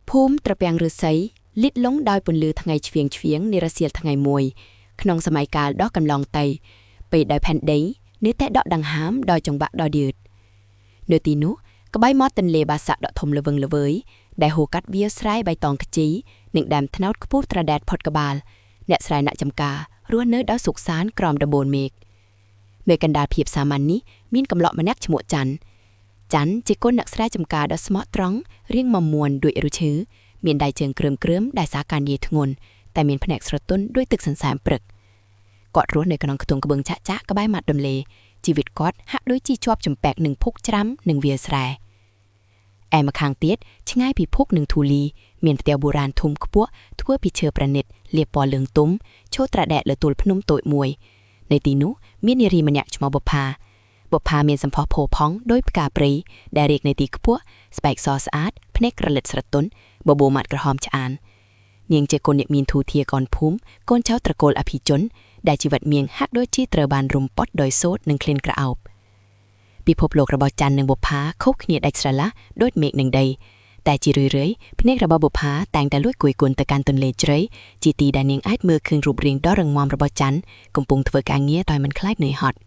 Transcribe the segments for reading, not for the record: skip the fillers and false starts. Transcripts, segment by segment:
ភូមិត្រពាំងឫស្សីលិចលង់ដោយពន្លឺថ្ងៃឆ្វៀងឆ្វៀងនារសៀលថ្ងៃមួយ ក្នុងសម័យកាលដ៏កន្លងទៅ ពេលដែលផែនដីនៅតែដកដង្ហើមដោយចង្វាក់ដ៏យឺតនៅទីនោះក្បែរមាត់ទន្លេបាសាក់ដ៏ធំល្វឹងល្វើយដែលហូរកាត់វាលស្រែបៃតងខ្ចីនិងដើមត្នោតខ្ពស់ត្រដែតផុតក្បាល អ្នកស្រែអ្នកចំការរស់នៅដោយសុខសាន្តក្រោមដំបូលមេឃនៅកណ្ដាលភាពសាមញ្ញនេះមានកំឡោកម្នាក់ឈ្មោះច័ន្ទច័ន្ទជាកូនអ្នកស្រែចំការដ៏ស្មោះត្រង់រាងមមួនដូចរុឈើមានដៃជើងគ្រើមគ្រើមដែលសារការងារធ្ងន់តែមានភ្នែកស្រទន់ដូចទឹកសន្សើមព្រឹកគាត់រស់នៅក្នុងខ្ទង់ក្បឿងចាក់ចាក់ក្បែរមាត់ទន្លេជីវិតគាត់ហាក់ដូចជាជាប់ជំពាក់នឹងភោគច្រាំនិងវាលស្រែឯម្ខាងទៀតឆ្ងាយពីភោគនិងធូលី មានផ្ទះបុរាណធំខ្ពស់ធ្វើពីឈើប្រណិតលាបពណ៌លឿងទុំឈរត្រដែតលើទួលភ្នំតូចមួយ នៅទីនោះមាននារីម្នាក់ឈ្មោះបុប្ផាបុប្ផាមានសម្ផស្សផូរផង់ដោយផ្កាព្រៃដែលរៀកនៅទីខ្ពស់ស្បែកសស្អាតភ្នែកក្រលិតស្រទន់បបូរមាត់ក្រហមឆ្អាននាងជាកូនអ្នកមានធូធាកនភូមិកូនចៅត្រកូលអភិជន ដែលជីវិតនាងហាក់ដូចជាត្រូវបានរុំពត់ដោយសូត្រនិងក្លិនក្រអូបពិភពលោករបស់ច័ន្ទនិងបុប្ផាខុសគ្នាដាច់ស្រឡះដូចមេឃនិងដី តែជារឿយៗភ្នែករបស់បុប្ផាតែងតែលួចគយគន់ទៅកាន់ទន្លេជ្រៃជាទីដែលនាងអាចមើលឃើញរូបរាងដ៏រឹងមាំរបស់ច័ន្ទកំពុងធ្វើការងារដោយមិនខ្លាចនឿយហត់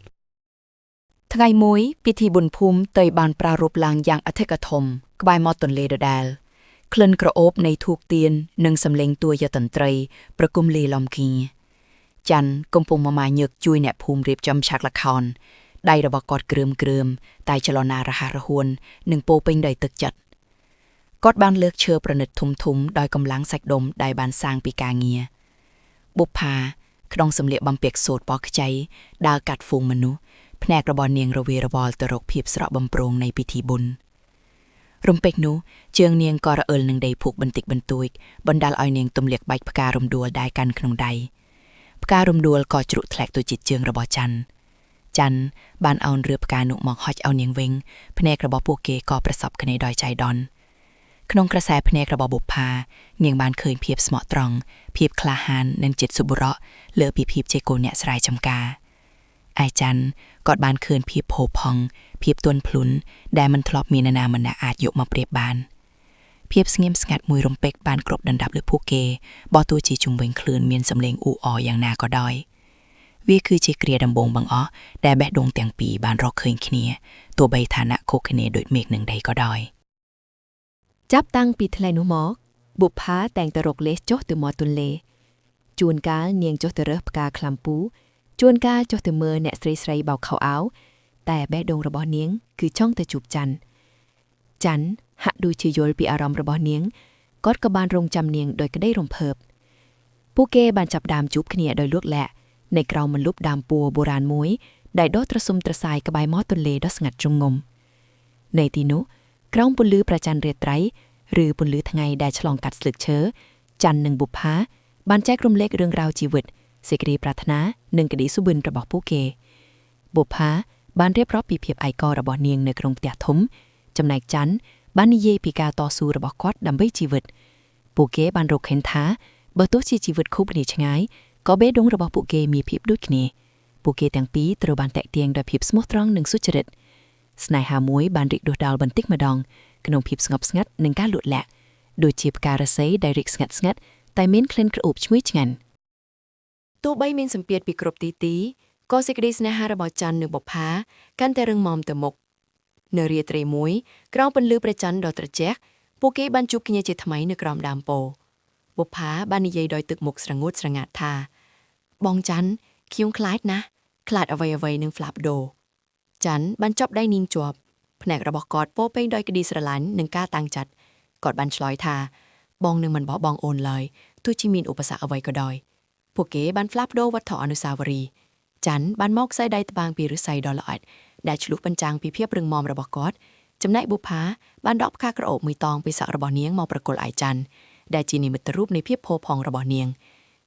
ថ្ងៃមួយពិធីបុណ្យភូមិតៃបានប្រារព្ធឡើងយ៉ាងអធិកធមក្បែរមាត់ទន្លេដដែលក្លិនក្រអូបនៃធូបទៀននិងសម្លេងតួយតន្ត្រី ប្រគំលាយឡំគ្នាច័ន្ទកំពុងមមាញឹកជួយអ្នកភូមិរៀបចំឆាកល្ខោនដៃរបស់គាត់គ្រើមគ្រើមតែចលនារហ័សរហួននិងពោរពេញដោយទឹកចិត្តគាត់បានលើកឈើប្រណិតធំធំៗដោយកម្លាំងសាច់ដុំដែលបានសាងពីការងារបុប្ផាក្នុងសម្លៀកបំពាក់សូត្រពណ៌ខ្ចីដើរកាត់ហ្វូងមនុស្ស ភ្នែករបស់នាងរវីរវល់ទៅរកភាពស្រស់បំព្រងនៃពិធីបុណ្យរំពេចនោះជើងនាងក៏រអិលនឹងដីភក់បន្តិចបន្តួចបណ្ដាលឲ្យនាងទម្លាក់បាច់ផ្ការំដួលដែលកាន់ក្នុងដៃផ្ការំដួលក៏ជ្រុកធ្លាក់ទៅជាជើងរបស់ច័ន្ទច័ន្ទបានអោនរើផ្កានោះមកហុចឲ្យនាងវិញភ្នែករបស់ពួកគេក៏ប្រសពគ្នាដោយចៃដន្យក្នុងក្រសែភ្នែករបស់បុប្ផានាងបានឃើញភាពស្មោះត្រង់ភាពក្លាហាននិងចិត្តសុបុរៈលើពីភាពជាកូនអ្នកស្រែចម្ការ ឯច័ន្ទគាត់បានឃើញភាពផូរផង់ភាពទន់ភ្លន់ដែលមិនធ្លាប់មាននរណាម្នាក់អាចយកមកប្រៀបបាន ភាពស្ងៀមស្ងាត់មួយរំពេចបានគ្របដណ្ដប់លើពួកគេបើទោះជាជុំវិញខ្លួនមានសម្លេងអ៊ូអរយ៉ាងណាក៏ដោយវាគឺជាគ្រាដំបូងបង្អស់ដែលបេះដូងទាំងពីរបានរកឃើញគ្នាទោះបីឋានៈខុសគ្នាដូចមេឃនឹងដីក៏ដោយ ចាប់តាំងពីថ្ងៃនោះមកបុប្ផាតែងតែរកលេសចុះទៅមាត់ទន្លេជួនកាលនាងចុះទៅរើសផ្កាក្លាំពូជួនកាលចុះទៅមើលអ្នកស្រីស្រីបោកខោអាវតែបេះដូងរបស់នាងគឺចង់ទៅជួបច័ន្ទច័ន្ទហាក់ដូចជាយល់ពីអារម្មណ៍របស់នាងគាត់ក៏បានរងចាំនាងដោយក្តីរំភើបពួកគេបានចាប់ផ្ដើមជួបគ្នាដោយលួចលាក់នៅក្រោមម្លប់ដើមពួរបុរាណមួយដែលដុះត្រសុំត្រសាយក្បែរមាត់ទន្លេដ៏ស្ងាត់ជ្រងំនៅទីនោះក្រោមពន្លឺព្រះច័ន្ទរាត្រី ឬពន្លឺថ្ងៃដែលឆ្លងកាត់ស្លឹកឈើច័ន្ទនិងបុប្ផាបានចែករំលែករឿងរ៉ាវជីវិតសេចក្តីប្រាថ្នានិងក្តីសុបិនរបស់ពួកគេបុប្ផាបានរៀបរាប់ពីភាពឯកោរបស់នាងនៅក្នុងផ្ទះធំ ចំណែកច័ន្ទបាននិយាយពីការតស៊ូរបស់គាត់ដើម្បីជីវិតពួកគេបានរកឃើញថាបើទោះជាជីវិតខុសគ្នាឆ្ងាយក៏បេះដូងរបស់ពួកគេមានភាពដូចគ្នាពួកគេទាំងពីរត្រូវបានតាក់ទាញដោយភាពស្មោះត្រង់និងសុចរិតស្នេហាមួយបានរីកដុះដាលបន្តិចម្ដង ក្នុងភាពស្ងប់ស្ងាត់និងការលួចលាក់ដូចជាផ្ការសីដែលរីកស្ងាត់ស្ងាត់តែមានក្លិនក្រអូបឈ្ងុយឆ្ងាញ់ទោះបីមានសម្ពាធពីគ្រប់ទីទីក៏សេចក្តីស្នេហារបស់ច័ន្ទនិងបុប្ផាកាន់តែរឹងមាំទៅមុខនៅរាត្រីមួយក្រោមពន្លឺព្រះច័ន្ទដ៏ត្រជាក់ពួកគេបានជួបគ្នាជាថ្មីនៅក្រោមដើមពោធិ៍បុប្ផាបាននិយាយដោយទឹកមុខស្រងូតស្រងាត់ថា បងច័ន្ទខ្ញុំខ្លាចណាស់ខ្លាចអ្វីអ្វីនឹងផ្លាស់ប្ដូរច័ន្ទបានចាប់ដៃនាងជាប់ ភ្នែករបស់គាត់ពោរពេញដោយក្តីស្រឡាញ់និងការតាំងចិត្តគាត់បានឆ្លើយថា បងនឹងមិនបោះបង់អូនឡើយទោះជាមានឧបសគ្គអ្វីក៏ដោយពួកគេបានផ្លាស់ប្ដូរវត្ថុអនុស្សាវរីយ៍ច័ន្ទបានមកខ្សែដៃត្បាងពីឫស្សីដ៏ល្អិតដែលឆ្លុះបញ្ចាំងពីភាពរឹងមាំរបស់គាត់ចំណែកបុប្ផាបានដកផ្កាក្រអូបមួយតងពីសក់របស់នាងមកប្រគល់ឲ្យច័ន្ទដែលជានិមិត្តរូបនៃភាពផូរផង់របស់នាង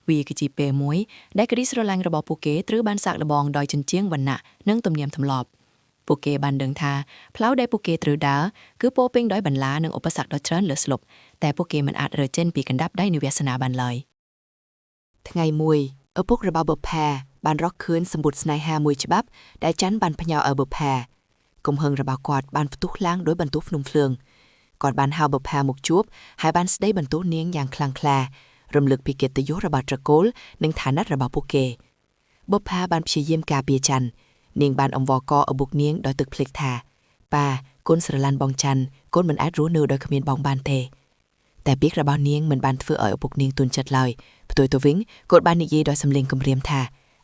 វាគឺជាពេលមួយដែលក្តីស្រឡាញ់របស់ពួកគេត្រូវបានសាកល្បងដោយជញ្ជាំងវណ្ណៈនិងទំនៀមទម្លាប់ ពួកគេបានដឹងថាផ្លូវដែលពួកគេត្រូវដើរគឺពោរពេញដោយបន្លានិងឧបសគ្គដ៏ច្រើនលើសលប់តែពួកគេមិនអាចរើចេញពីកណ្ដាប់ដៃនៃវាសនាបានឡើយថ្ងៃមួយឪពុករបស់បុប្ផាបានរកឃើញសម្ពុតស្នេហាមួយច្បាប់ដែលច័ន្ទបានផ្ញើឲ្យបុប្ផាកំហឹងរបស់គាត់បានផ្ទុះឡើងដោយបន្ទុះភ្នំភ្លើង គាត់បានហៅបុប្ផាមកជួបហើយបានស្ដីបន្ទោសនាងយ៉ាងខ្លាំងក្លារំលឹកពីកិត្តិយសរបស់ត្រកូលនិងឋានៈរបស់ពួកគេបុប្ផាបានព្យាយាមការពារច័ន្ទនាងបានអង្វរកឪពុកនាងដោយទឹកភ្លេចថាប៉ាកូនស្រឡាញ់បងច័ន្ទកូនមិនអាចរស់នៅដោយគ្មានបងបានទេតែពាក្យរបស់នាងមិនបានធ្វើឲ្យឪពុកនាងទន់ចិត្តឡើយផ្ទុយទៅវិញគាត់បាននិយាយដោយសម្លេងគំរាមថា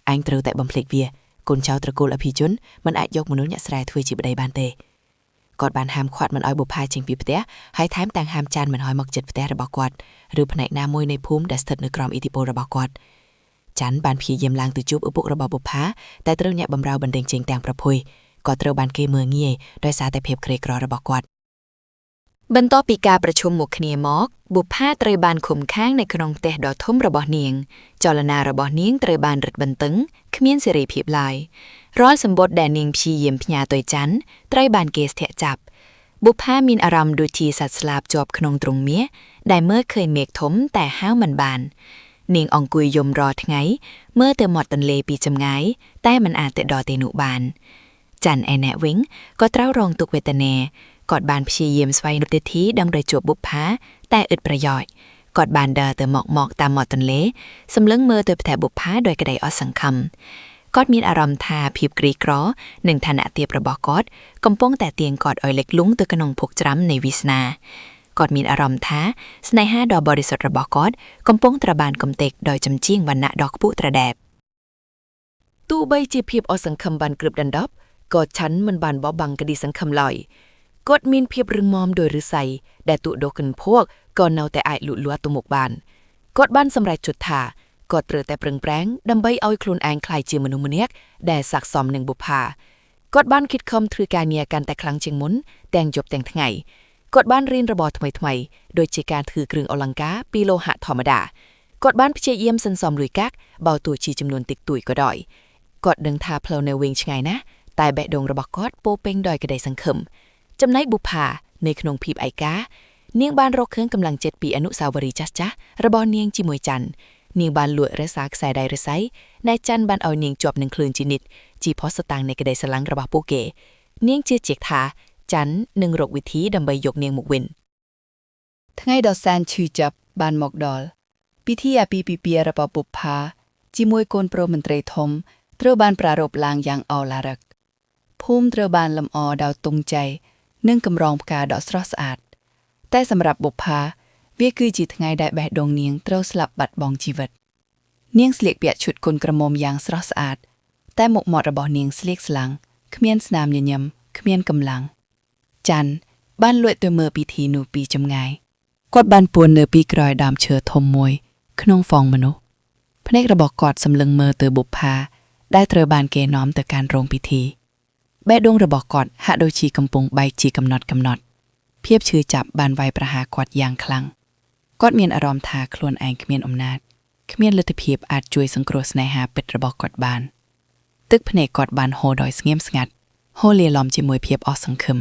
អញត្រូវតែបំភ្លេចវាកូនចៅត្រកូលអភិជនមិនអាចយកមនុស្សអ្នកស្រែធ្វើជាប្តីបានទេគាត់បានហាមឃាត់មិនឲ្យបុប្ផាចេញពីផ្ទះហើយថែមទាំងហាមចានមិនឲ្យមកជិតផ្ទះរបស់គាត់ឬផ្នែកណាមួយនៃភូមិដែលស្ថិតនៅក្រោមឥទ្ធិពលរបស់គាត់ច័ន្ទបានព្យាយាមឡើងទៅជួបឪពុករបស់បុប្ផាតែត្រូវអ្នកបម្រើបណ្តេញចេញទាំងប្រភុយគាត់ត្រូវបានគេមើលងាយដោយសារតែភាពក្រីក្ររបស់គាត់ បន្ទាប់ពីការប្រជុំមកគ្នាមកបុប្ផាត្រូវបានឃុំខាងនៅក្នុងផ្ទះដ៏ធំរបស់នាង ចលនារបស់នាងត្រូវបានរឹតបន្តឹងគ្មានសេរីភាពឡើយរាល់សម្បត្តិដែលនាងព្យាយាមផ្ញើទៅច័ន្ទត្រូវបានគេស្ទាក់ចាប់បុប្ផាមានអារម្មណ៍ដូចជាសត្វស្លាបជាប់ក្នុងទ្រុងមាសដែលមើលឃើញមេឃធំតែហៅមិនបាន នាងអង្គុយយំរាល់ថ្ងៃមើលទៅមាត់ទន្លេពីចម្ងាយតែមិនអាចទៅដល់ទីនោះបានច័ន្ទឯណែវិញក៏ត្រូវរងទុក្ខវេទនាគាត់បានព្យាយាមស្វែងរកទិដ្ឋីដើម្បីជួបបុប្ផាតែឥតប្រយោជន៍គាត់បានដើរទៅមកមកតាមមាត់ទន្លេសម្លឹងមើលទៅផ្ទះបុប្ផាដោយក្តីអស់សង្ឃឹមគាត់មានអារម្មណ៍ថាភាពក្រីក្រនិងឋានៈទាបរបស់គាត់កំពុងតែទាញគាត់ឲ្យលិចលង់ទៅក្នុងភពច្រាំនៃវាសនាគាត់មានអារម្មណ៍ថាស្នេហាដ៏បរិសុទ្ធរបស់គាត់កំពុងត្រូវបានកំទេចដោយចំជាងវណ្ណៈដ៏ខ្ពស់ត្រដែប ទោះបីជាភាពអសង្ឃឹមបានគ្របដណ្ដប់ក៏ឆាន់មិនបានបោះបង់ក្តីសង្ឃឹមឡើយគាត់មានភាពរឹងមាំដោយឫស្សីដែលទូដុសកិនភក់ក៏នៅតែអាចលូតលាស់ទៅមុខបានគាត់បានសម្រេចចិត្តថាគាត់ត្រូវតែប្រឹងប្រែងដើម្បីឲ្យខ្លួនឯងក្លាយជាមនុស្សម្នាក់ដែលស័ក្តិសមនឹងបុប្ផាគាត់បានខិតខំធ្វើការងារកាន់តែខ្លាំងជាងមុនទាំងយប់ទាំងថ្ងៃគាត់បានរៀនរបរថ្មីៗដូចជាការធ្វើគ្រឿងអលង្ការពីលោហៈធម្មតាគាត់បានព្យាយាមសន្សំលុយកាក់បើទោះជាចំនួនតិចតួចក៏ដោយ គាត់ដឹងថាផ្លូវនៅវែងឆ្ងាយណាស់តែបេះដូងរបស់គាត់ពោរពេញដោយក្តីសង្ឃឹមចំណែកបុប្ផានៅក្នុងភាពឯកានាងបានរកឃើញកម្លាំងចិត្តពីអនុស្សាវរីយ៍ចាស់ៗរបស់នាងជាមួយច័ន្ទនាងបានលួចរក្សាខ្សែដៃឫស្សីដែលច័ន្ទបានឲ្យនាងជាប់នឹងខ្លួនជានិច្ចជាភស្តុតាងនៃក្តីស្រឡាញ់របស់ពួកគេ នាងជឿជាក់ថាច័ន្ទនឹងរកវិធីដើម្បីយកនាងមកវិញ ថ្ងៃដ៏សែនឈឺចាប់បានមកដល់ពិធីអាពាហ៍ពិពាហ៍របស់បុប្ផាជាមួយកូនប្រុសមន្ត្រីធំត្រូវបានប្រារព្ធឡើងយ៉ាងឱឡារិកភូមិត្រូវបានលម្អដោយទង់ជ័យនិងកម្រងផ្កាដ៏ស្រស់ស្អាត តែសម្រាប់បុប្ផាវាគឺជាថ្ងៃដែលបេះដូងនាងត្រូវស្លាប់បាត់បង់ជីវិត នាងស្លៀកពាក់ឈុតគុនក្រមុំយ៉ាងស្រស់ស្អាត តែមុខមាត់របស់នាងស្លៀកស្លាំងគ្មានស្នាមញញឹមគ្មានកម្លាំងច័ន្ទបានលួចទៅមើលពិធីនោះពីចម្ងាយ គាត់បានពួននៅពីក្រោយដើមឈើធំមួយ ក្នុងហ្វូងមនុស្សភ្នែករបស់គាត់សម្លឹងមើលទៅបុប្ផាដែលត្រូវបានគេនាំទៅកាន់រោងពិធីបេះដូងរបស់គាត់ហាក់ដូចជាកំពុងបែកជាកំណត់កំណត់ភាពឈឺចាប់បានវាយប្រហារគាត់យ៉ាងខ្លាំងគាត់មានអារម្មណ៍ថាខ្លួនឯងគ្មានអំណាចគ្មានលទ្ធភាពអាចជួយសង្គ្រោះស្នេហាពិតរបស់គាត់បាន ទឹកភ្នែកគាត់បានហូរដោយស្ងៀមស្ងាត់ហូរលាយឡំជាមួយភាពអស់សង្ឃឹម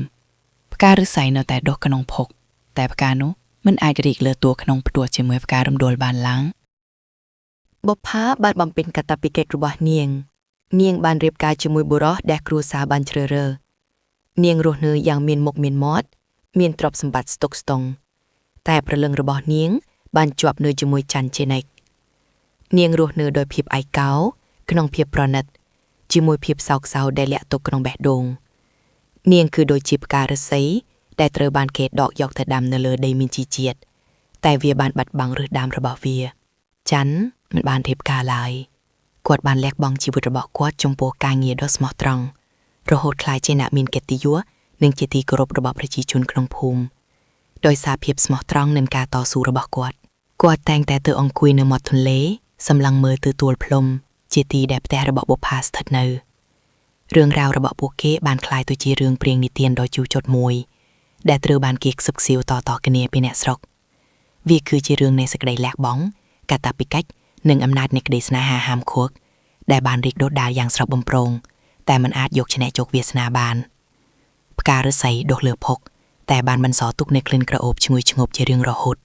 ផ្កាឫស្សីនៅតែដុះក្នុងភក់តែផ្កានោះ មិនអាចរីកលើតួក្នុងផ្ទោះជាមួយផ្ការំដួលបានឡើយ បុប្ផាបានបំពេញកាតព្វកិច្ចរបស់នាង នាងបានរៀបការជាមួយបុរសដែលគ្រួសារបានជ្រើសរើសនាងរស់នៅយ៉ាងមានមុខមានមាត់មានទ្រព្យសម្បត្តិស្តុកស្ទង់តែព្រលឹងរបស់នាង បានជាប់នៅជាមួយច័ន្ទជានិច្ចនាងរស់នៅដោយភាពឯកោក្នុងភាពប្រណិត ជាមួយភាពសោកសៅដែលលាក់ទុកក្នុងបេះដូង នាងគឺដូចជាផ្កាឫស្សីដែលត្រូវបានគេដកយកទៅដាំនៅលើដីមានជីជាតិតែវាបានបាត់បង់ឫសដើមរបស់វា ច័ន្ទមិនបានរៀបការឡើយគាត់បានលះបង់ជីវិតរបស់គាត់ចំពោះការងារដ៏ស្មោះត្រង់រហូតក្លាយជាអ្នកមានកិត្តិយសនិងជាទីគោរពរបស់ប្រជាជនក្នុងភូមិដោយសារភាពស្មោះត្រង់និងការតស៊ូរបស់គាត់គាត់តែងតែទៅអង្គុយនៅមាត់ទន្លេសម្លឹងមើលទៅទួលភ្នំជាទីដែលផ្ទះរបស់បុប្ផាស្ថិតនៅរឿងរ៉ាវរបស់ពួកគេបានក្លាយទៅជារឿងព្រៀងនិទានដ៏ជូរចត់មួយដែលត្រូវបានគេខ្សឹបខ្សៀវតៗគ្នាពីអ្នកស្រុកវាគឺជារឿងនៃសេចក្តីលះបង់ កាតព្វកិច្ចនិងអំណាចនៃក្តីស្នេហាហាមឃាត់ដែលបានរីកដុះដាលយ៉ាងស្រស់បំព្រងតែមិនអាចយកឈ្នះជោគវាសនាបានផ្កាឫស្សីដុះលើភក់តែបានបន្សល់ទុកនូវក្លិនក្រអូបឈ្ងុយឈ្ងប់ជារៀងរហូត។